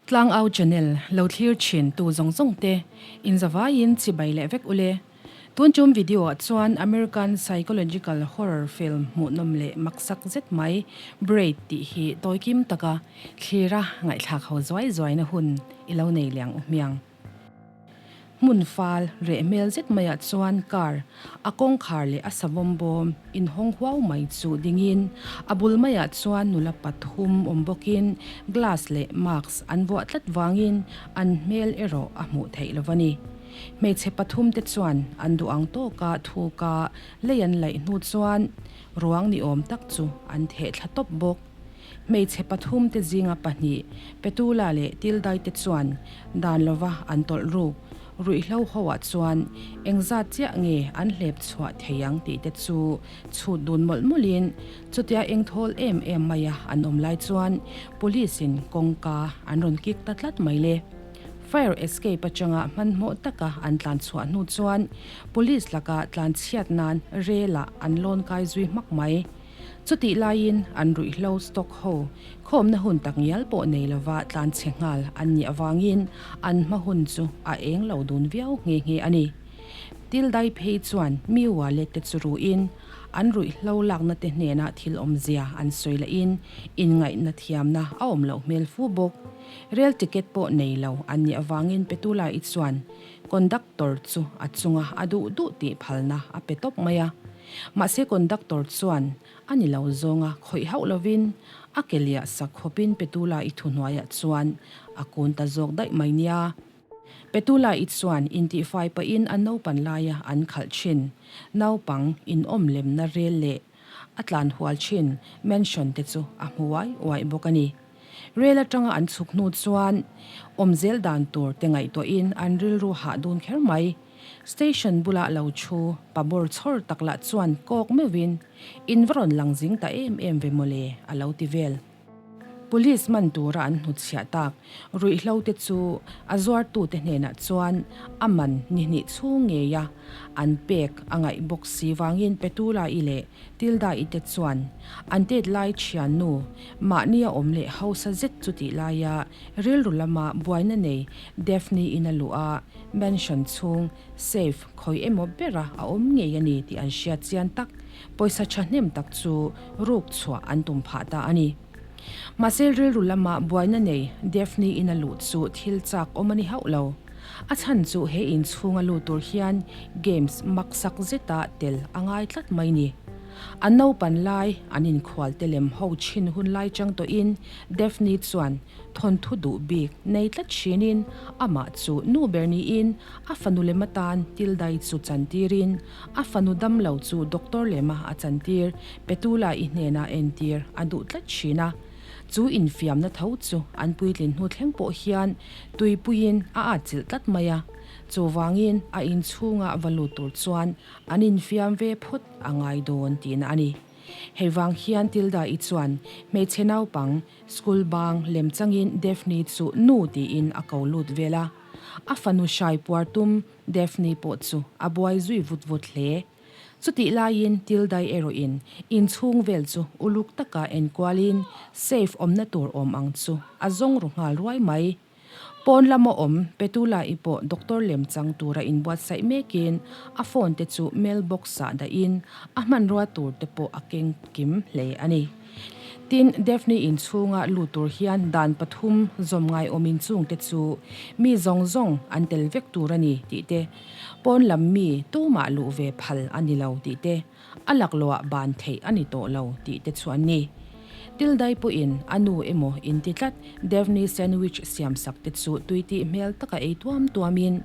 Tlangau channel lo thlir thin tu zawng zawng te in zavaiin chibai leh vek ule. Tun tum video ah chuan American psychological horror film hmuhnawm leh maksak zet mai Braid tih hi tawikim taka thlira ngaihthlak ho zuai zuaina hun i lo nei liang u hmiang. Hmun fal reh hmel zet maiah chuan car a kawngkhar leh a savawm bawm inhawng huau mai chu dingin a bul maiah chuan nula pathum awm bawkin glass leh mask an vuah tlat vangin an hmel erawh a hmuh theih lo a ni. Hmeichhe pathum te chuan an duh ang tawka thuka lei an laih hnu chuan ruang ni awm tak chu an theh thla tawp bawk. Hmeichhe pathum te zinga pahnih, Petula leh Tildai te chuan dan lova an tawlh ruk ruihhlo ho ah chuan engzat chiah nge an hlep chhuah thei ang tih te chu chhut dun mawlh mawlh in chutia engthawl em em maia an awm lai chuan Police in kawngka an rawn kik ta tlat mai le. Fire escape atanga hmanhmawh taka an tlan chhuah hnu chuan Police laka tlan chhiat nan rel ah an lawn kai zui hmak mai. Chutih laiin an ruihhlo stock ho khawmna hun tak ngial pawh nei lova tlan chhe nghal an nih avangin an hma hun chu a eng lo dun viau nghe nghe a ni. Tildai phei chuan mi wallet te chu ruhin an ruihhlo lakna te hnena thil awmzia an sawi lahin inngaihna thiamna a awm loh hmel fu bawk. Rail ticket pawh nei lo an nih avangin Petula-i chuan conductor chu a chunga a duh duh tih phalna a pe tawp mai a. Mahse conductor chuan a ni lo zawnga khawih hauh lovin a ke liah sak khawpin Petula i thuhnuaiah chuan a kun ta zawk daih mai nia. Petula i chuan intihfai pahin a naupan laia an khalh thin naupang inawm lemna rel leh a tlan hual thin mansion te chu a hmu uai uai bawk a ni. Rel atanga an chhuk hnu chuan awmzel dan tur te ngaihtuahin an rilru hah dun kher mai. Station bulah lo thu pa bawr chhawr tak lah chuan kawk meuhin, In va rawn lang zing ta em em ve mawle, a lo ti vel. Police man tura an hnutchhiah tak ruihhlo te chu a zuartute hnenah chuan a man ni hnih chhung ngeia an pek a ngaih bawk si vangin Petula-i leh Tilda-i te chuan an tet lai thiannu mahnia awm leh hausa zet chu tih laia rilru lama buaina nei Daphne-in a luh a, mansion chhung safe khawi emaw bera a awm ngei a ni tih an hriat chian tak pawisa thahnem tak chu ruk chhuah an tum phah ta a ni. Mahse rilru lama buaina nei Daphne-in a luh chu thil chak awm a ni hauh lo. A chhan chu he inchhunga lut tur hian games maksak zeta tel a ngai tlat mai ni. An naupan lai an inkhual te lem ho chhin hun lai chang tawhin Daphne chuan thawnthu duh bik nei tlat thinin amah chu nu ber niin a fanu lem atan Tildai chu chantirin a fanu damlo chu doctor lema a chantir Petula i hnena entir a duh tlat thin a. Chu infiamna tho chu an puitlin hnu thleng pawh hian tuipuiin a atchilh tlat mai a, chuvangin a inchhunga va lut tur chuan an infiam ve phawt a ngai dawn tihna a ni. Hei vang hian Tilda-i chuan hmeichhe naupang school bang lem changin Daphne chu nu tiin a ko lut vel a, a fanu hrai puar tum Daphne pawh chu a buai zui vut vut hle. Chutih laiin Tildai erawhin inchhung vel chu uluk taka enkualin safe awmna tur awm ang chu a zawng ru nghal ruai mai. Pawn lama awm Petula-i pawh doctor lem chang tura inbuatsaih mekin a phone te chu mail box ah dahin a hmanrua tur te pawh a keng kim hle a ni. Tin, Daphne inchhunga lut tur hian dan pathum zawm ngai awmin chungte chu mi zawng zawng an tel vek tur a ni tih te, Pawn lam mi tumah luh ve phal a ni lo tih te, a laklawh ban theih a ni tawh lo tih te chu an ni. Tildai pawhin a nu emaw inti tlat Daphne sandwich siam sak te chu tui tih hmel taka ei tuam tuamin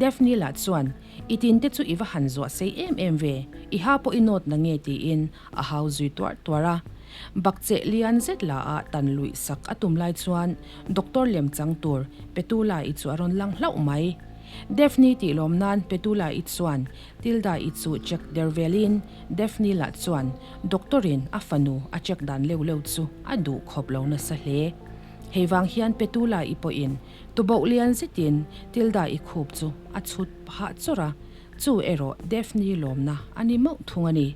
Daphne lah chuan I tin te chu i va han zuah sei em em ve, i ha pawh i nawt na nge tiin a hau zui tuarh tuarh a. Bakcheh lian zet la ah tan luih sak a tum lai chuan doctor lem chang tur Petula i chu a rawn lang hlauh mai. Daphne tih lawm nan Petula i chuan Tilda i chu check der velin Daphne lah chuan doctor in a fanu a check dan leuh leuh chu a duh khawp lo nasa hle. Hei vang hian Petula i pawhin tuboh lian zetin Tilda i khup chu a chhut phah chawrh a, chu erawh Daphne lawmna a ni mauh thung a ni.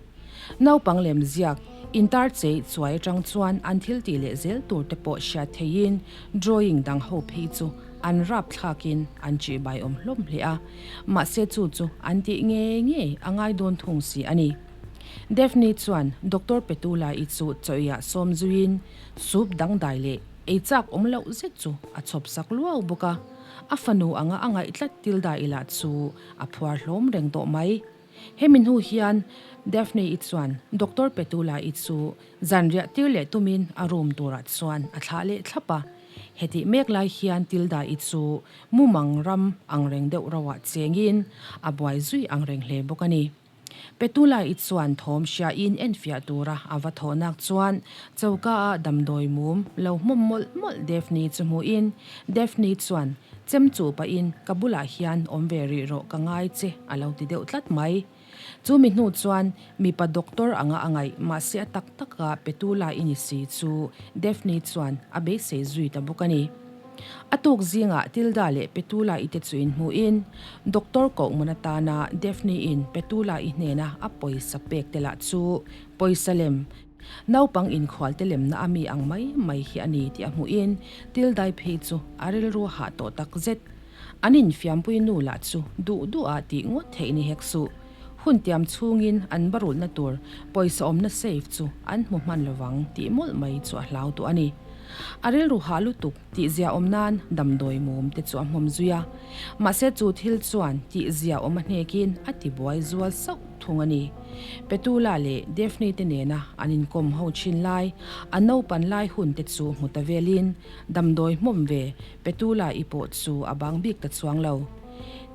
Naupang lem ziak Intar chei chuai atang chuan an thil tih leh zel tur te pawh hriat theiin drawing dang ho phei chu an rap thlakin an ṭihbai awm hlawm hle a, mahse chu chu an tih ngei ngei a ngai dawn thung si a ni. Daphne chuan Doctor Petula-i chu chawiah sawm zuiin soup dangdai leh ei chak awm loh zet chu a chhawp sak luau bawk a, a fanu anga a ngaih tlat Tilda-i lah chu a phuar hlawm reng tawh mai. Hemi hnu hian Daphne-i chuan Doctor Petula-i chu zanriah tir leh tumin a room turah chuan a thlah leh thlap a. Hetih mek lai hian Tilda-i chu mumang ram angreng deuh roah chengin a buai zui angreng hle bawk a ni. Petula-i chuan thawm hriain enfiah tura a va thawhnak chuan choka-a damdawi mum lo hmawm mawlh mawlh Daphne chu hmuhin Daphne chuan chem chuh pahin ka bulah hian awm ve rih rawh ka ngai che a lo ti deuh tlat mai. Chu mi hnu chuan mipa doctor anga a ngaih mahse a tak taka Petula-i ni si chu Daphne chuan a beisei zui ta bawk a ni. A tuk zingah Tilda leh Petula-i te chu inhmuhin, Doctor Kohmun atana Daphne-in Petula-i hnena a pawisa pek te lah chu pawisa lem, naupang inkhualte lemna a mi ang mai mai hi a ni tih a hmuhin Tildai phei chu a rilru hah tawh tak zet. An infiampui nu lah chu duh duhah tih ngawt theih ni hek suh. Hun tiam chhungin an barulhna tur pawisa awmna safe chu an hmu hman lovang tih mawlh mai chu a hlau tawh a ni. A rilru hah lutuk tih zia awm nan damdawi mum te chu a hmawm zui a. Mahse chu thil chuan tih zia awm a hnekin a ti buai zual sauh thung a ni. Petula leh Daphne te nena an inkawm ho thin lai, an naupan lai hun te chu hmu ta velin damdawi hmawm ve Petula i pawh chu a bang bik ta chuang lo.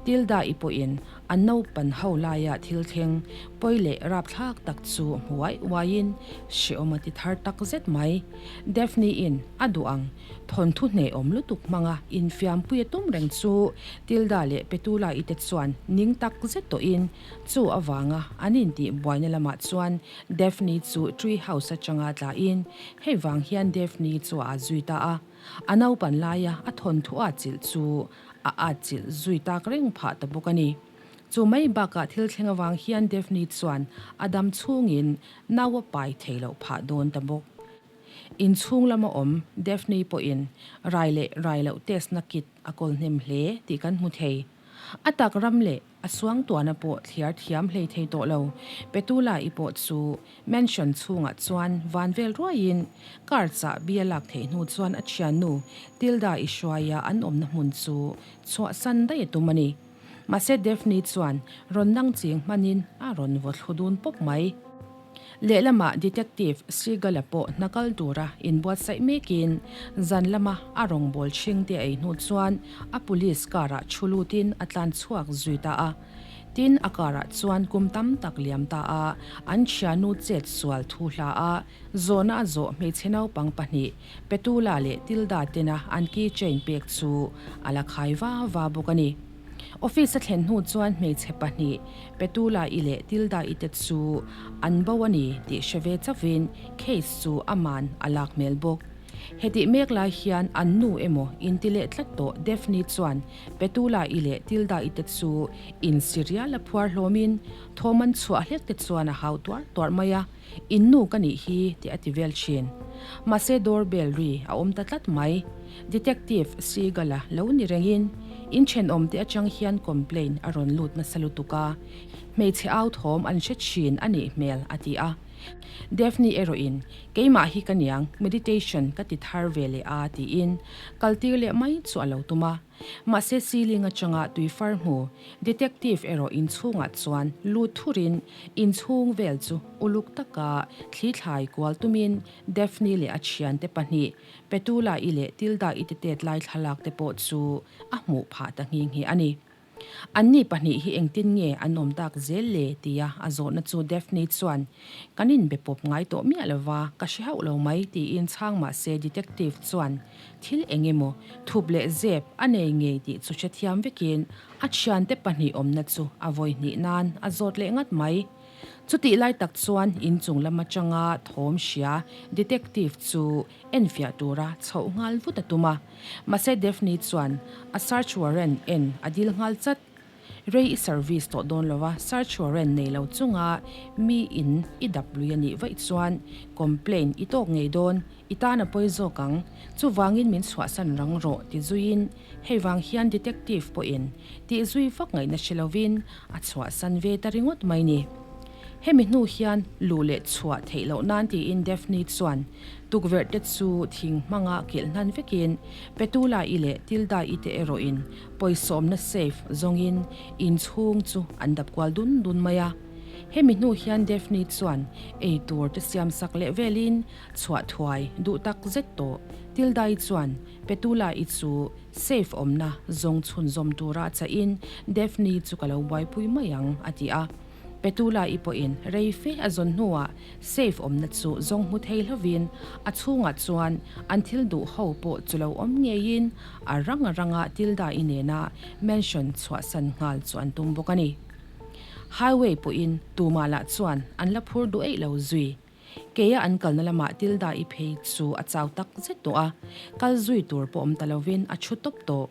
Tilda i pawhin A naupan ho laia thil thleng pawi leh rapthlak tak chu hmu uai uaiin hrehawm a ti thar tak zet mai. Daphne-in a duh ang thawnthu hnehawm lutuk hmanga infiampui a tum reng chu Tilda leh Petula-i te chuan ning tak zet tawhin chu avanga an intih buaina lamah chuan Daphne chu tree house atanga tlain hei vang hian Daphne chu a zui ta a. A naupan laia a thawnthu atchilh chu a atchilh zui tak reng phah ta bawk a ni. Chu mai bakah thil thleng avang hian Daphne chuan a dam chhungin nau a pai thei loh phah dawn ta bawk. Inchhung lama awm Daphne pawhin rai leh rai loh test na kit a kawl hnem hle tih kan hmu thei. A tak ram leh A suangtuahna pawh thliar thiam hlei thei tawh lo. Petula i pawh chu mansion chhungah chuan van vel ruaiin car chahbi a lak theih hnu chuan a thiannu Tilda i hruaia an awmna hmun chu chhuahsan daih a tum a ni. Mahse Daphne chuan rawn nang ching hmanin a rawn vaw thlu dun pawp mai. Lehlamah Detective Seagal-a pawh hna kal tura inbuatsaih mekin zan lama a rawngbâwl chhingte a ei hnu chuan a police car-ah thu lutin a tlan chhuak zui ta a. Tin, a car-ah chuan kum tam tak liam ta a, an thiannu chet sual thu hla a, zawhna a zawh hmeichhe naupang pahnih Petula leh Tilda tena an key chain pek chu a la khai va va bawk a ni. Office a thlen hnu chuan hmeichhe pahnih Petula-i leh Tilda-i te chu an bo a ni tih hre ve chauhin case chu aman a lak hmel bawk. Hetih mek lai hian an nu emaw inti leh tlat tawh Daphne chuan Petula-i leh Tilda-i te chu insi rial a phuar hlawmin thawm an chhuah hlek te chuan a hau tuar tuar mai a, In nu ka nih hi tih a ti vel thin. Mahse door bell ri a awm ta tlat mai. Detective Seagull-a lo ni rengin in thenawm te atang hian complaint a rawn lut nasa lutuk a, hmeichhe au thawm an hre thin a nih hmel a ti a. Daphne erawhin keimah hi ka niang meditation ka ti thar ve leh a tiin kaltir leh mai chu a lo tum a. Mahse ceiling atanga tui far hmu detective erawh inchhungah chuan lut thurin inchhung vel chu uluk taka thli thlai kual tumin Daphne leh a thiante pahnih Petula-i leh Tilda-i te tet lai thlalak te pawh chu a hmuh phah ta nghe nghe a ni. Anni pahnih hi engtin nge an awm tak zel le? tia a zawhna chu Daphne chuan Kan inbe pawp ngai tawh miah lova, ka hre hauh lo mai tiin chhang mah se detective chuan thil eng emaw thup leh zep a nei ngei tih chu hrethiam vekin a thiante pahnih awmna chu a vawi hnih nan a zawt leh ngat mai. Chutih lai tak chuan inchung lam atanga thawm hria detective chu enfiah tura chhoh nghal vut a tum a, mahse Daphne chuan a search warrant en a dil nghal chat. Rei i service tawh dawn lo a, search warrant nei lo chunga mi in i dap lui a nih vaih chuan complaint i tawk ngei dawn, i tan a pawi zawk ang. Chuvangin min chhuahsan rang rawh ti zuiin hei vang hian detective pawhin tih zui vak ngaihna hre lovin a chhuahsan ve ta ringawt mai ni. Hemi hnu hian luh leh chhuah theih loh nan tiin Daphne chuan tukverh te chu thing hmanga kilh hnan vekin Petula-i leh Tilda-i te erawhin pawisawmna safe zawngin inchhung chu an dap kual dun dun mai a. Hemi hnu hian Daphne chuan ei tur te siam sak leh velin chhuah thuai duh tak zet tawh. Tilda-i chuan Petula-i chu safe awmna zawng chhunzawm tura chahin Daphne chu ka lo buaipui mai ang a ti a. Petula-i pawhin rei fe a zawn hnuah safe awmna chu zawng hmu thei hlovin a chhungah chuan an thil duh ho pawh chu lo awm ngeiin a rang a ranga Tilda-i nena mansion chhuahsan nghal chu an tum bawk a ni. Highway pawhin tumah lah chuan an la phur duh eih lo zui. Keia an kalna lamah Tilda-i phei chu a chau tak zet tawh a, kal zui tur pawh awm ta lovin a thu tawp tawh.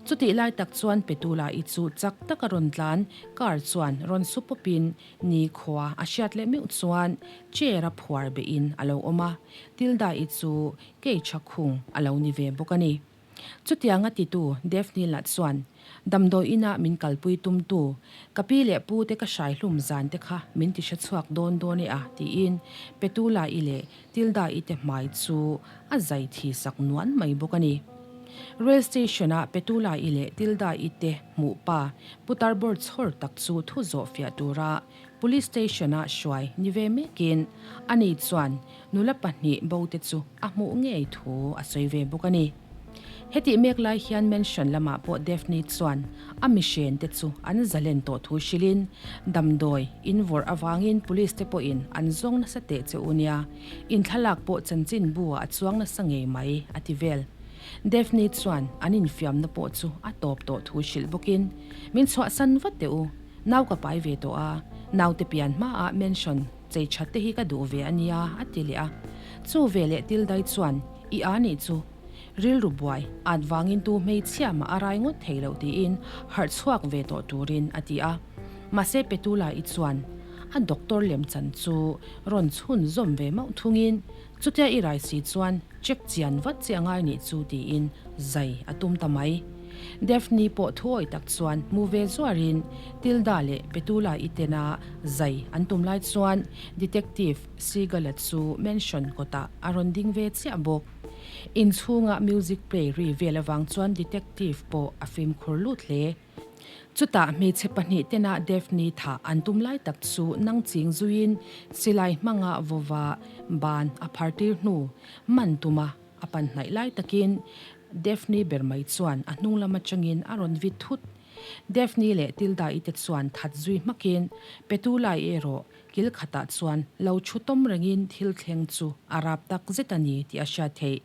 Chutih lai tak chuan Petula-i chu chak taka rawn tlan car chuan rawn su pawpin nikhua a hriat leh meuh chuan chair-a phuar behin a lo awm a, Tilda-i chu keichha khung a lo ni ve bawk a ni. Chutianga titu Daphne-la chuan, Damdawi ina min kalpui tumtu, ka pi leh pu te ka hrai hlum zan te kha min ti hre chhuak dawn dawn e a, tiin Petula-i leh Tilda-i te hmai chu a zai thi sak nuan mai bawk a ni. Rail station-a Petula-i leh Tilda-i te hmuh pa putar bawr chhawr tak chu thu zawh fiah tura Police station-a hruai ni ve mekin ani chuan Nula pahnih bote chu a hmuh ngei thu a sawi ve bawk a ni. Hetih mek lai hian mansion lamah pawh Daphne chuan a mihren te chu an zalen tawh thu hrilhin damdawi in vawrh avangin police te pawhin an zawng nasa teh che u nia, in thlalak pawh chanchinbu ah a chuang nasa ngei mai a ti vel. Daphne chuan an infiamna pawh chu a tawp tawh thu hrilh bawkin min chhuahsan vat teh u, nau ka pai ve tawh a, naute pian hmaah mansion Chei that te hi ka duh ve a nia, a ti leh a. Chu ve leh Tildai chuan, I a nih chu. Rilru buai, at vangin tu hmeichhia mah a rai ngawt thei loh tiin harh chhuak ve tawh turin a ti a. Mahse Petula-i chuan a doctor lem chan chu rawn chhun zawm ve mauh thungin, Chutia i rai si chuan check chian vat che a ngai nih chu tiin zai a tum ta mai. Daphne pawh thuawi tak chuan hmu ve zuarin Tilda leh Petula-i tena zai an tum lai chuan Detective Seagull-a chu mansion kawtah a rawn ding ve chiah bawk. Inchhunga music play ri vel avang chuan Detective pawh a fimkhur lut hle. Chutah hmeichhe pahnih tena Daphne thah an tum lai tak chu nang ching zuiin silai hmanga vawva ban a phar tir hnu man tuma a pan hnaih lai takin Daphne ber mai chuan a hnung lam atangin a rawn vit thut. Daphne leh Tilda-i te chuan that zui hmakin Petula-i erawh kil khatah chuan lo thu tawm rengin thil thleng chu a rap tak zet a ni tih a hriat theih.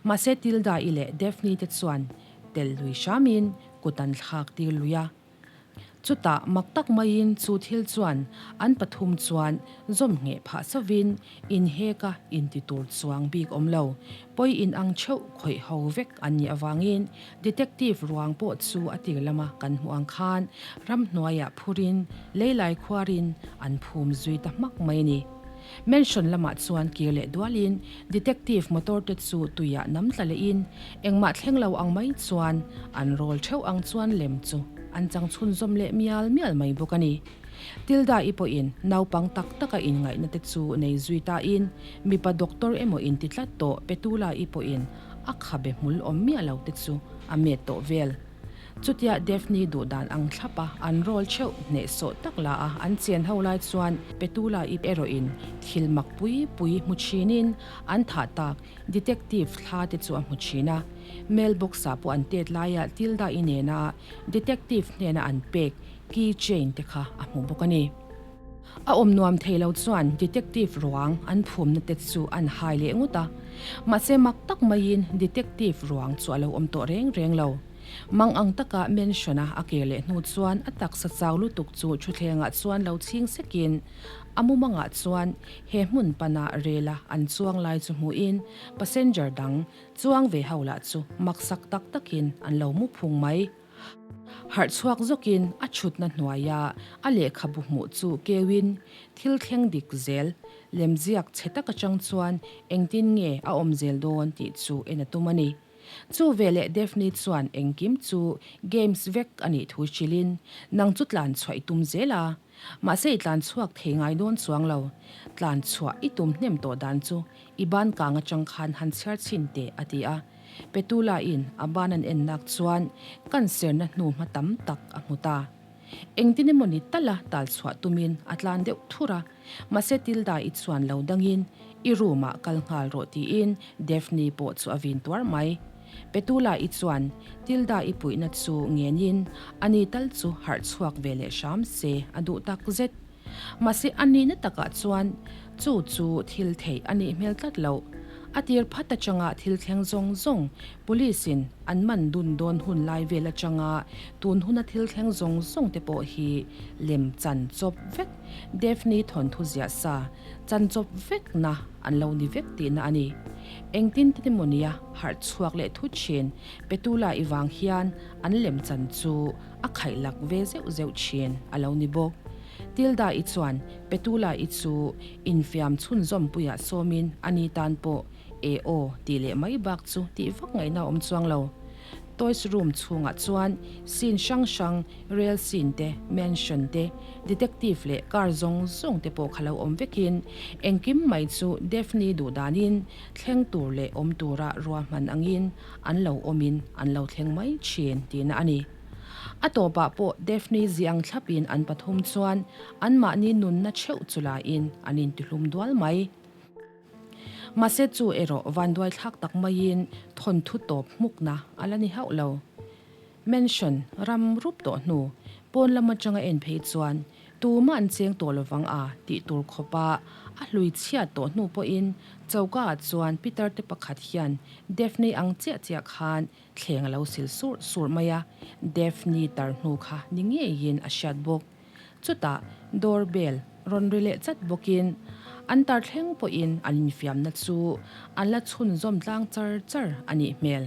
Mahse Tilda-i leh Daphne te chuan tel lui hramin kut an thlak tir lui a. Chutah mak tak maiin chu thil chuan an pathum chuan zawm ngheh phah sauvin inheka inti tur chuang bik awm lo. Pawi in ang theuh khawih ho vek an nih avangin Detective ruang pawh chu a tir lama kan hmuh ang khan ramhnuaiah phurin leilai khuarin an phum zui ta hmak mai a ni. Mansion lamah chuan kir leh dualin Detective motor te chu tuiah nam tla lehin engmah thleng lo ang mai chuan an rawl theuh ang chuan lem chu an chang chhunzawm leh mial mial mai bawk a ni. Tilda-i pawhin naupang tak taka inngaihna te chu nei zui tain mipa doctor emaw inti tlat tawh Petula-i pawhin a khabe hmul awm miah lo te chu a met tawh vel. Chutia Daphne duh dan ang thlap a an roll theuh hnehsawh tak la a an chen ho lai chuan Petula ip erawh in thil mak pui pui hmu thin in an thah tak detective thla te chu a hmu thin a. Mailbox ah pawh an tet laia Tilda i nena detective hnena an pek key chain te kha a hmu bawk a ni. A awm nuam thei lo chuan detective ruang an phumna te chu an hai leh ngawt a. Mahse mak tak maiin detective ruang chu a lo awm tawh reng reng lo. Mang ang taka mansion-a a kir leh hnu chuan a taksa chau lutuk chu thutthlengah chuan lo chhing sekin a mumangah chuan he hmun pana rela an chuang lai chu hmuhin passenger dang chuang ve ho lah chu maksak tak takin an lo mu phung mai. Harh chhuak zawkin a chhutna hnuaia a lehkhabu hmuh chu keuin thil thleng dik zel lemziak chhe tak atang chuan engtin nge a awm zel dawn tih chu en a tum a ni. Chu veleh Daphne chuan engkim chu games vek a nih thu hrilhin nang chu tlan chhuah i tum zel a, mahse i tlan chhuak thei ngai dawn chuang lo. Tlan chhuah i tum hnem tawh dan chu i ban kang atang khan han chhiar chhin teh a ti a. Petula in a ban an en nak chuan cancer na hnu hma tam tak a hmu ta. Engtin emaw ni tala tal chhuah tumin a tlan deuh thur a, mahse Tilda i chuan lo dangin i room ah kal nghal rawh tiin Daphne pawh chu a vin tuar mai. Petula i chuan Tilda i puihna chu ngenin ani tal chu harh chhuak ve leh hram se a duh tak zet. Mahse a nihna takah chuan chu chu thil theih a nih hmel tlat loh. A tir phat atanga thil thleng zawng zawng Police in an man dun dawn hun lai vel atanga tun huna thil thleng zawng zawng te pawh hi lem chan chawp vek Daphne thawnthu ziah sa chan chawp vekna an lo ni vek tihna a ni. Engtin te emaw nia harh chhuak leh thut thin Petula i vang hian an lem chan chu a khaih lak ve zeuh zeuh thin a lo ni bawk. Tilda-i chuan Petula-i chu infiam chhunzawmpuiah sawmin a ni tan pawh e aw tih leh mai bak chu tih vak ngaihna a awm chuang lo. Toys room chhungah chuan scene hrang hrang, rail scene te, mansion te, detective leh car zawng zawng te pawh kha lo awm vekin engkim mai chu Daphne duh danin thleng tur leh awm tura ruahman angin an lo awmin an lo thleng mai thin tihna a ni. A tawpah pawh Daphne ziang thlapin an pathum chuan anmahni nunna theuh chu lain an intihlum dual mai. Mahse chu erawh vanduai thlak tak maiin thawnthu tawp hmukna a la ni hauh lo. Mansion ram rup tawh hnu pawn lam atanga en phei chuan Tumah an cheng tawh lovang a tih tur khawpa a hlui chhiat tawh hnu pawhin choka ah chuan Peter te pakhat hian Daphne ang chiah chiah khan thleng a lo sil surh surh mai a, Daphne tar hnu kha ni ngeiin a hriat bawk. Chutah door bell rawn ri leh chat bawkin an tar thleng pawhin an infiamna chu an la chhunzawm tlang char char a nih hmel.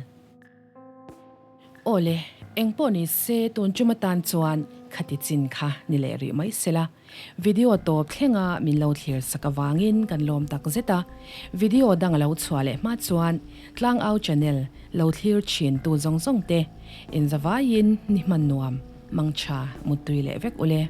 Awle, engpawh ni se tun tum atan chuan khati chin kha ni leh rih mai sela. Video tawp thlenga min lo thlir sak avangin kan lawm tak zet a. Video dang a lo chhuah leh hma chuan Tlangau channel lo thlir thin tu zawng zawng te inzavaiin ni hman nuam, mangtha, muttui leh vek ule.